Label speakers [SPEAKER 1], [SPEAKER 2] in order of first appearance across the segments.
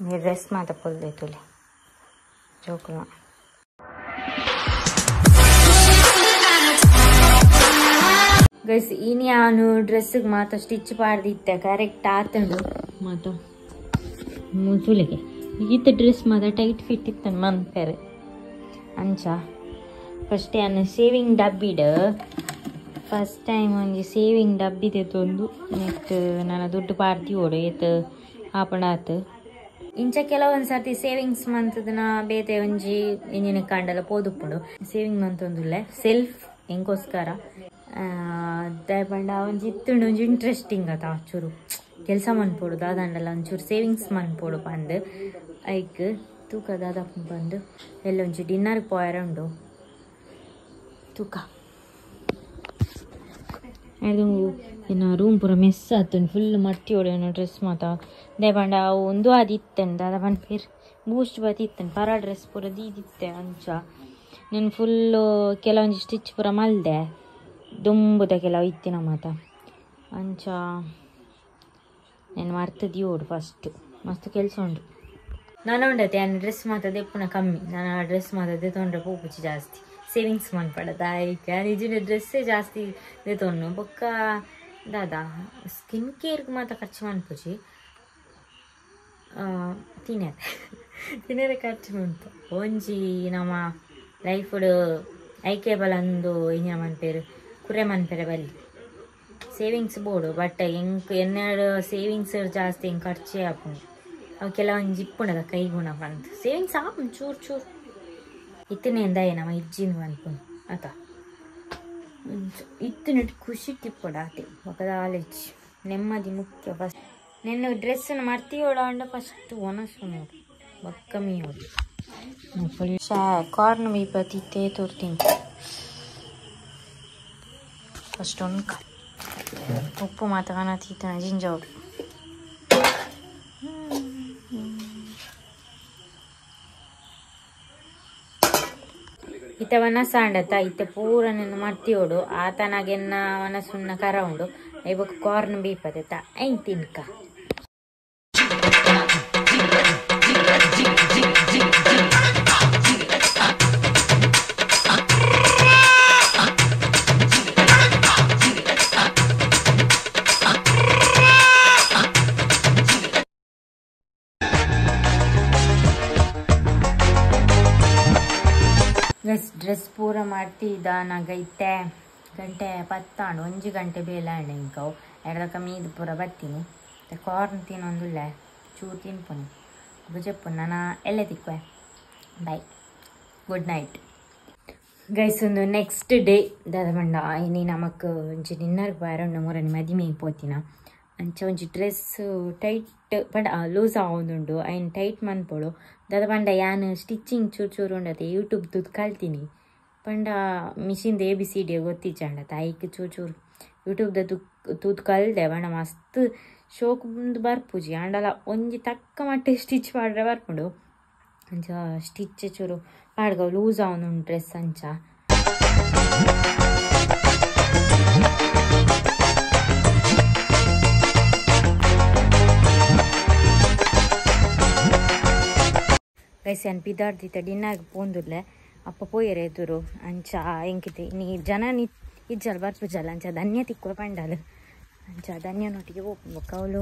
[SPEAKER 1] Dress ಮಾತ ಪೊಲ್ದೆ ತುಲೆ ಜೋಕುಲ guys ಇನಿ ಆನು ಡ್ರೆಸ್ಗೆ ಮಾತ ಸ್ಟಿಚ್ ಪಾಡ್ದಿತ್ತೆ ಕರೆಕ್ಟ್ ಆತಂಡು ಮಾತ ತುಲೆಗೆ ಈತ ಡ್ರೆಸ್ ಮಾತ ಟೈಟ್ ಫಿಟ್ ಇತ್ತನು ಮನ್ಪೆರೆ ಅಂಚ ಫಸ್ಟ್ ಯಾನು ಸೇವಿಂಗ್ ಡಬ್ಬಿಡ್ ಫಸ್ಟ್ ಟೈಮ್ ಒಂಜಿ ಸೇವಿಂಗ್ ಡಬ್ಬಿದೆ ತೊಂದು ನೆಕ್ಸ್ಟ್ ನನ್ನ ದುಡ್ಡು ಪಾಡ್ದಿ ಓಡು ಏತ್ ಆಪಣಾತು ಇಂಚ ಕೆಲವೊಂದು ಸರ್ತಿ ಸೇವಿಂಗ್ಸ್ ಮಂತದನ ಬೇತೆ ಒಂಜಿ ಇಂಜಿನ ಕಾಂಡಲ ಪೋದುಪ್ಪುಂಡು ಸೇವಿಂಗ್ ಮಂತೊಂದುಲ್ಲೆ ಸೆಲ್ಫ್ ಎಂಕೋಸ್ಕರ ದಾಯಪಂಡ ಒಂಜಿ ಇತ್ತುಂಡು ಒಂಜಿ ಇಂಟ್ರೆಸ್ಟಿಂಗ್ ಆತ ಚೂರು ಕೆಲಸ ಮನ್ಪೋಡು ದಾದಂಡಲ ಒಂಚೂರು ಸೇವಿಂಗ್ಸ್ ಮನ್ಪೋಡು ಪಂದು ಐಕ್ ತೂಕ ದಾದ ಬಂದು ಎಲ್ಲ ಒಂಜಿ ಡಿನ್ನರ್ ಪೋಯರ ಉಂಡು ತೂಕ ಇನ್ನು ರೂಮ್ ಪೂರ ಮೆಸ್ ಆತುಂಡು ಫುಲ್ ಮರ್ತಿ ಓಡು ಡ್ರೆಸ್ ಮಾತ ದಾಯಪಂಡ ಅವು ಒಂದು ಆದಿತ್ತಂಡು ದಾದ ಪಂಡ ಫಿರ್ ಬೂಸ್ಟ್ ಬತ್ತಿತ್ತಂಡು ಪರ ಡ್ರೆಸ್ ಪೂರ ದೀದಿತ್ತೆ ಅಂಚ నేను ಫುಲ್ಲು ಕೆಲವೊಂಜಿ ಸ್ಟಿಚ್ ಪೂರ ಮಲ್ದೆ ದುಂಬುದ ಕೆಲವು ಇತ್ತಿನ ಮಾತ ಅಂಚ నేను ಮರ್ತದಿಯೋಡು ಫಸ್ಟ್ ಮಸ್ತ್ ಕೆಲಸ ಉಂಡು ನಾನು ಉಂಡತೆ ನಾನು ಡ್ರೆಸ್ ಮಾತ ದೆಪ್ಪುನ ಕಮ್ಮಿ ನಾನು ಆ ಡ್ರೆಸ್ ಮಾತ ದೆತೊಂಡ್ರೆ ಪೋಪುಚಿ ಜಾಸ್ತಿ ಸೇವಿಂಗ್ಸ್ ಮನ್ಪಡದ ಐಕೆ ನಿಜ ಡ್ರೆಸ್ಸೇ ಜಾಸ್ತಿ ದೆತೊನ್ನು ಬೊಕ್ಕ ದಾದಾ ಸ್ಕಿನ್ ಕೇರ್ಗೆ ಮಾತ ಖರ್ಚು ಮನ್ಪುಚಿ ತಿನ್ಯರೆ ತಿನ್ಯರೆ ಖರ್ಚು ಮನ್ಪು ಒಂಜಿ ನಮ್ಮ ಲೈಫುಡು ಐಕೆ ಬಲಂದು ಇಂಜಿನ ಮನ್ಪೇರು ಕುರೆ ಮನ್ಪೆರೆ ಬಲ್ಲಿ ಸೇವಿಂಗ್ಸ್ ಬೋಡು ಬಟ್ ಎಂಕ್ ಎನ್ನೆರಡು ಸೇವಿಂಗ್ಸ್ ಜಾಸ್ತಿ ಹೆಂಗೆ ಖರ್ಚೇ ಆಪುಂಡು ಅವು ಕೆಲವೊಂಜಿ ಇಪ್ಪುಂಡದ ಕೈಗುಣ ಪಂದ್ ಸೇವಿಂಗ್ಸ್ ಆಪುಂಡು ಚೂರು ಚೂರು ಇತ್ತನೇ ಎಂದಾಯ ನಮ್ಮ ಇಜ್ಜಿನ ಪನ್ಪುಂಡು ಆತ ಇತ್ತಿನ ಖುಷಿ ಟಿಪ್ಪಡ ಆತೆ ಬೊಕದ ಆಲೇಜ್ ನೆಮ್ಮದಿ ಮುಖ್ಯ ಫಸ್ಟ್ ನಿನ್ನ ಡ್ರೆಸ್ಸನ್ನು ಮರ್ತಿಯೋಡ ಅಂಡ ಫಸ್ಟ್ ಒನಸು ನೋಡು ಬೊಕ್ಕ ಮೀಯೋಡು ಫುಲ್ ಕಾರ್ನ್ ಬೀಪತಿತ್ತೇ ತೋರ್ತೀನಿ ಫಸ್ಟ್ ಉನ್ಕ ಉಪ್ಪು ಮಾತ ಕನತೀತನ ಜಿಂಜೋಡು ಇತ್ತ ವನಸ ಅಂಡತ ಇತ್ತೆ ಪೂರ ನಿನ್ನ ಮರ್ತಿಯೋಡು ಆತನಾಗೆನ್ನ ವನಸುನ್ನ ಕರ ಉಂಡು ಇವಾಗ ಕಾರ್ನ್ ಬೀಪದೆತ್ತ ಐನ್ ತಿನ್ಕ ಡ್ರೆಸ್ ಪೂರ ಮಾಡ್ತಿದ್ದಾನಾಗ ಇತ್ತೆ ಗಂಟೆ ಪತ್ತಾಂಡು ಒಂಜಿ ಗಂಟೆ ಬೇಲೆ ಅಂಡ ಇಂಕವು ಎಡದಕ್ಕ ಮೀದು ಪೂರ ಬತ್ತೀನಿ ಕಾರ್ನ್ ತಿನ್ನೊಂದುಲ್ಲೆ ಚೂರು ತಿನ್ಪುನಿ ಬುಜಪ್ಪು ನಾನು ಎಲ್ಲೇ ತಿಕ್ಕುವೆ ಬೈ ಗುಡ್ ನೈಟ್ ಗೈಸ್ ಒಂದು ನೆಕ್ಸ್ಟ್ ಡೇ ದಾದ ಬಂಡ ಇನಿ ನಮಕ್ ಒಂಜಿ ಡಿನ್ನರ್ಗೆ ಬಾರಂಡು ಮೂರನಿ ಮದಿಮೆ ಪೋತಿನ ಅಂಚ ಒಂಜಿ ಡ್ರೆಸ್ ಟೈಟ್ ಪಂಡ ಲೂಸ್ ಆವೊಂದುಂಡು ಐನ್ ಟೈಟ್ ಮನ್ಪೋಡು ದಾದ ಪಂಡ ಯಾನ್ ಸ್ಟಿಚಿಂಗ್ ಚೂರು ಚೂರು ಉಂಡತೆ ಯೂಟ್ಯೂಬ್ ತೂದು ಕಲ್ತೀನಿ ಪಂಡ ಮಿಷಿನ್ದ ಎ ಬಿ ಸಿ ಡಿ ಗೊತ್ತಿಜ್ಜಾಂಡತ ಐಕ್ ಚೂರು ಚೂರು ಯೂಟ್ಯೂಬ್ದ ತೂದು ಕಲ್ದೆ ಪಂಡ ಮಸ್ತ್ ಶೋಕ್ ಮುಂದೆ ಬರ್ಪುಜಿ ಆಂಡಲ ಒಂಜಿ ತಕ್ಕ ಮಟ್ಟ ಸ್ಟಿಚ್ ಪಾಡ್ರೆ ಬರ್ಪುಂಡು ಅಂಚ ಸ್ಟಿಚ್ ಚೂರು ಪಾಡ್ಗ ಲೂಸ್ ಆವೊಂದುಂಡು ಡ್ರೆಸ್ ಅಂಚ ಗೈಸ್ ಯಾನ್ ಪಿದಾಡ್ದಿತ್ತ ಡಿನ್ನರ್ಗೆ ಪೋಂದುಲ್ಲೆ ಅಪ್ಪ ಪೋಯೆರೆ ಎದುರು ಅಂಚ ಎಂಕಿತೆ ನೀ ಜನ ಇಜ್ಜಲ್ ಬರ್ಪುಜಲ್ಲ ಅಂಚ ಧನ್ಯ ತಿಕ್ಕುವ ಪಂಡಲ್ ಅಂಚ ಧನ್ಯನೊಟ್ಟಿಗೆ ಪೋಪುಂಡು ಬೊಕ್ಕ ಅವಳು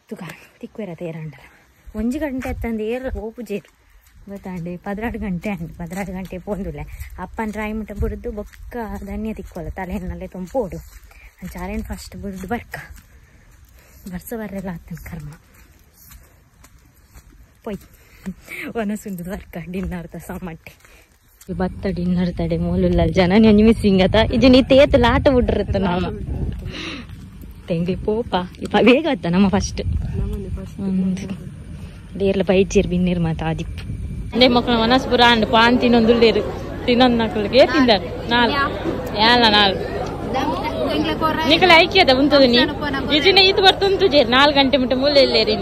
[SPEAKER 1] ತುಕ ತಿಕ್ಕುವೆರ ತೇರಂಡಲ ಒಂಜಿ ಗಂಟೆ ಅತ್ತಂದು ಏರ್ಲ ಪೋಪುಜೇರು ಗೊತ್ತಾಂಡೆ 12 ಗಂಟೆ ಅಂಡು 12 ಗಂಟೆ ಪೋಂದುಲ್ಲೆ ಅಪ್ಪನ ರಾಯಿ ಮುಟ್ಟ ಬುಡ್ದು ಬೊಕ್ಕ ಧನ್ಯ ತಿಕ್ಕುವಲ್ಲ ತಲೆನಲ್ಲೇ ತೊಂಪೋಡು ಅಂಚ ಅರೇನು ಫಸ್ಟ್ ಬುಡ್ದು ಬರ್ಕ ಬರ್ಸ ಬರ್ರೆಲ್ಲ ಆತನ ಕರ್ಮ ಪೊಯ್ ವನಸುಂದು ವರ್ಕ ಡಿನ್ನರ್ದ ಸಮ್ಮಟ್ಟೆ ಭತ್ತ ಡಿನ್ನರ್ ತಡೆ ಮೂಲುಲ್ಲ ಜನ ನೆಂಜಿ ಮಿಸ್ಸಿಂಗ್ ಅತ ಇದು ನೀ ತೇತ ಲಾಟ ಬಿಡ್ರತ್ತ ನಾಮ ತೆಂಗ್ಲಿ ಪೋಪ ಇಪ್ಪ ಬೇಗ ಆತ ನಮ್ಮ ಫಸ್ಟ್ ದೇರ್ಲ ಬೈಚೀರ್ ಬಿನ್ನಿರ್ ಮಾತ ಆದಿಪ್ಪು
[SPEAKER 2] ಅಂದೆ ಮಕ್ಕಳ ಮನಸ್ಸು ಪುರ ಅಂಡ್ ಪಾನ್ ತಿನ್ನೊಂದುಳ್ಳೇರು ತಿನ್ನೊಂದು ನಕ್ಕಳಿಗೆ ತಿಂದಾರೆ ನಾಲ್ ಯಾಲ ನಾಲ್ ನಿಕಲ ಐಕ್ಯದ ಉಂಟದು ನೀ ಇಜಿನ ಇದು ಬರ್ತುಂಟು ಜೇರ್ 4 ಗಂಟೆ ಮುಟ್ಟ ಮೂಲೆ ಇಲ್ಲೇರಿ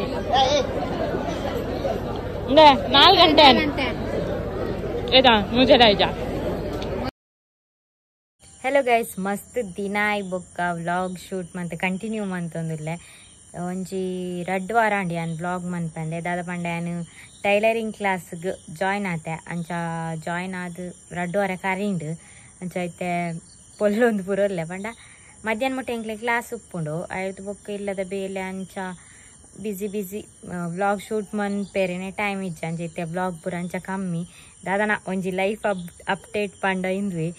[SPEAKER 2] 4 ಗಂಟೆ ಏತಾ ಮುಜೆ ಐಜಾ.
[SPEAKER 1] ಹಲೋ ಗೈಸ್, ಮಸ್ತ್ ದಿನ ಬೊಕ್ಕ ವ್ಲಾಗ್ ಶೂಟ್ ಮಂತ ಕಂಟಿನ್ಯೂ ಮಂತೊಂದುಲ್ಲೆ. ಒಂಜಿ ರಡ್ಡ್ ವಾರ ಆಂಡ್ ಯಾನ್ ವ್ಲಾಗ್ ಮನ್ಪಂದೆ ದಾದ ಪಂಡ ಯಾನ್ ಟೈಲರಿಂಗ್ ಕ್ಲಾಸ್ಗ್ ಜಾಯ್ನ್ ಆತೆ ಅಂಚ ಜಾಯ್ನ್ ಆದ್ ರಡ್ಡ್ ವಾರ ಕರಿಂಡ್ ಅಂಚ ಇತ್ತೆ ಪೊಲ್ಲೊಂದು ಪೂರ ಉಲ್ಲೆ ಪಂಡ ಮಧ್ಯಾಹ್ನ ಮುಟ್ಟ ಎಂಕ್ಲೆ ಕ್ಲಾಸ್ ಉಪ್ಪುಂಡು ಐರ್ದ್ ಬೊಕ್ಕ ಇಲ್ಲದ ಬೇಲೆ ಅಂಚ ಬಿಸಿ ಬಿಸಿ ವ್ಲಾಗ್ ಶೂಟ್ ಮನ್ಪೆರೆನೆ ಟೈಮ್ ಇಜ್ಜಿ ಅಂಚ ಇತ್ತೆ ವ್ಲಾಗ್ ಪೂರ ಅಂಚ ಕಮ್ಮಿ ದಾದನ ಒಂಜಿ ಲೈಫ್ ಅಪ್ಡೇಟ್ ಪಂಡ ಇಂದ್ವಿ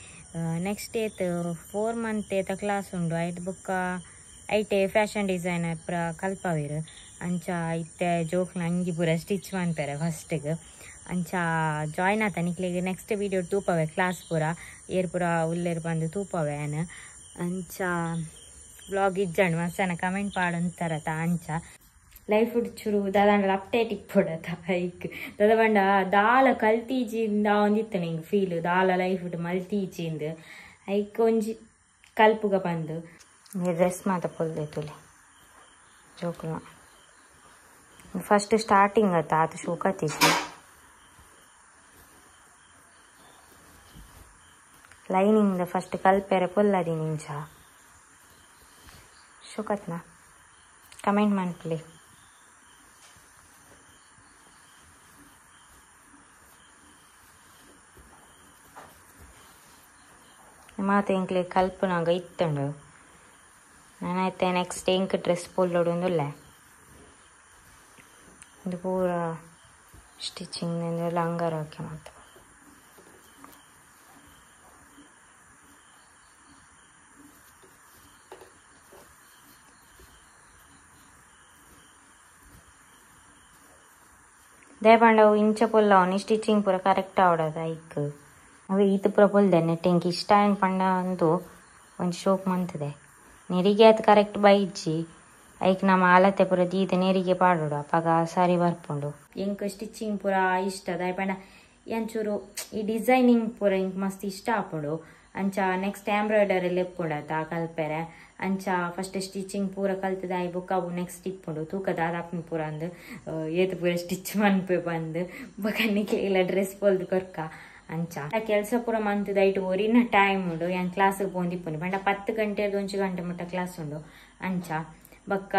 [SPEAKER 1] ನೆಕ್ಸ್ಟ್ ಏತ್ 4 ಮಂತ್ ಏತ ಕ್ಲಾಸ್ ಉಂಡು ಐರ್ದ್ ಬೊಕ್ಕ ಐಟೆ ಫ್ಯಾಷನ್ ಡಿಸೈನರ್ ಪೂರ ಕಲ್ಪವೇರು ಅಂಚ ಇತ್ತೆ ಜೋಕ್ನ ಅಂಗಿ ಪೂರ ಸ್ಟಿಚ್ ಮನ್ಪೆರೆ ಫಸ್ಟ್ಗೆ ಅಂಚ ಜಾಯ್ನ್ ಆತ ನಿಕ್ಲೆಗ್ ನೆಕ್ಸ್ಟ್ ವೀಡಿಯೋ ತೂಪವೆ ಕ್ಲಾಸ್ ಪೂರ ಏರ್ ಪೂರ ಉಲ್ಲೇರ್ ಬಂದು ತೂಪವೆ ಯಾನ್ ಅಂಚ ವ್ಲಾಗ್ ಇಜ್ಜಂಡ್ ಮಸ್ತ್ ಕಮೆಂಟ್ ಪಾಡಂತಾರತ ಅಂಚ ಲೈಫ್ ಚುರು ದಾದಾಂಡ ಅಪ್ಡೇಟ್ ಇಪ್ಪೊಡತ ಐಕ್ ದಾದ ಪಂಡ ದಾಲ ಕಲ್ತೀಜಿಂದ ಒಂದಿತ್ತು ನಿಂಗೆ ಫೀಲ್ ದಾಲ ಲೈಫ್ ಮಲ್ತೀಜಿಂದ್ ಐಕ್ ಒಂಜಿ ಕಲ್ಪುಗ ಬಂದು ಡ್ರೆಸ್ ಮಾತ ಪೊಲ್ದೈತುಲೆ ಜೋಕುಲ ಫಸ್ಟ್ ಸ್ಟಾರ್ಟಿಂಗ್ ಆತ ಆತ ಶೋಕತೀಜಿ ಲೈನಿಂಗ್ ಫಸ್ಟ್ ಕಲ್ಪೆರೆ ಪೊಲ್ಲದಿ ನಿಂಚ ಶೋಕತ್ನ ಕಮೆಂಟ್ ಮನ್ಪುಲೆ ಮಾತ ಎಂಕ್ಲೆ ಕಲ್ಪನಾಗ ಇತ್ತುಂಡು ನಾನಾಯ್ತೆ ನೆಕ್ಸ್ಟ್ ಎಂಕ್ ಡ್ರೆಸ್ ಪೊಲ್ಲೊಡೊಂದುಲ್ಲೆ ಇದು ಪೂರ ಸ್ಟಿಚಿಂಗ್ ಲಂಗರ ಹಾಕಿ ಮಾತ ದಯಪಂಡ ಇಂಚ ಪೊಲ್ಲವನಿ ಸ್ಟಿಚಿಂಗ್ ಪೂರ ಕರೆಕ್ಟ್ ಆವಡದ ಐಕ್ ಅವೆ ಈತ ಪೂರ ಪೊಲ್ದೆ ನೆಟ್ ಎಂಕ್ ಇಷ್ಟ ಏನ್ ಪಂಡ ಅಂದು ಒಂಜಿ ಶೋಕ್ ಮಂತದೆ ನೆರಿಗೆ ಆತ್ ಕರೆಕ್ಟ್ ಬೈಜ್ಜಿ ಐಕ್ ನಮ್ಮ ಅಲತೆ ಪೂರ ದೀದ ನೆರಿಗೆ ಪಾಡೋಡು ಅಪಗ ಸಾರಿ ಬರ್ಪುಂಡು ಎಂಕ್ ಸ್ಟಿಚಿಂಗ್ ಪೂರ ಇಷ್ಟ ದಯಪಂಡ ಎಂಚೂರು ಈ ಡಿಸೈನಿಂಗ್ ಪೂರ ಎಂಕ್ ಮಸ್ತ್ ಇಷ್ಟ ಆಪುಂಡು ಅಂಚ ನೆಕ್ಸ್ಟ್ ಎಂಬ್ರಾಯ್ಡರಿ ಲೆಪ್ಪುಂಡು ಆತ ಕಲ್ಪೆರೆ ಅಂಚ ಫಸ್ಟ್ ಸ್ಟಿಚಿಂಗ್ ಪೂರ ಕಲ್ತದ I ಬೊಕ್ಕ ಅವು ನೆಕ್ಸ್ಟ್ ಇಪ್ಪುಂಡು ತೂಕ ದಾದಾಪುನ ಪೂರ ಅಂದ್ ಏತ್ ಪೂರ ಸ್ಟಿಚ್ ಮನ್ಪೆ ಬಂದು ಬೊಕ ನಿಕ್ಲೆಗ್ಲ ಡ್ರೆಸ್ ಪೊಲ್ದು ಕೊರ್ಕ ಅಂಚ ಕೆಲಸ ಪೂರ ಮಂತದ ಐಟ್ ಒರಿನ ಟೈಮ್ ಉಂಡು ಯಾನ್ ಕ್ಲಾಸ್ಗೆ ಪೋಂದಿಪ್ಪುಂಡು ಪಂಡ 10 ಗಂಟೆ 1 ಗಂಟೆ ಮುಟ್ಟ ಕ್ಲಾಸ್ ಉಂಡು ಅಂಚ ಬೊಕ್ಕ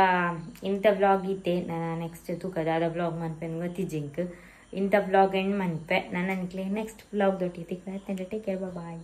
[SPEAKER 1] ಇಂಥ ವ್ಲಾಗ್ ಇತ್ತೆ ನಾನು ನೆಕ್ಸ್ಟ್ ತೂಕ ದಾದ ವ್ಲಾಗ್ ಮನ್ಪೆನ್ ಗೊತ್ತಿಜ್ಜಿಂಕ್ ಇಂಥ ವ್ಲಾಗ್ ಎಂಡ್ ಮನ್ಪೆ ನನ್ನ ನೆಕ್ಸ್ಟ್ ವ್ಲಾಗ್ ದೊಟ್ಟಿ ತಿಕ್ಕ ಟೇಕ್ ಕೇರ್ ಬಾಯ್.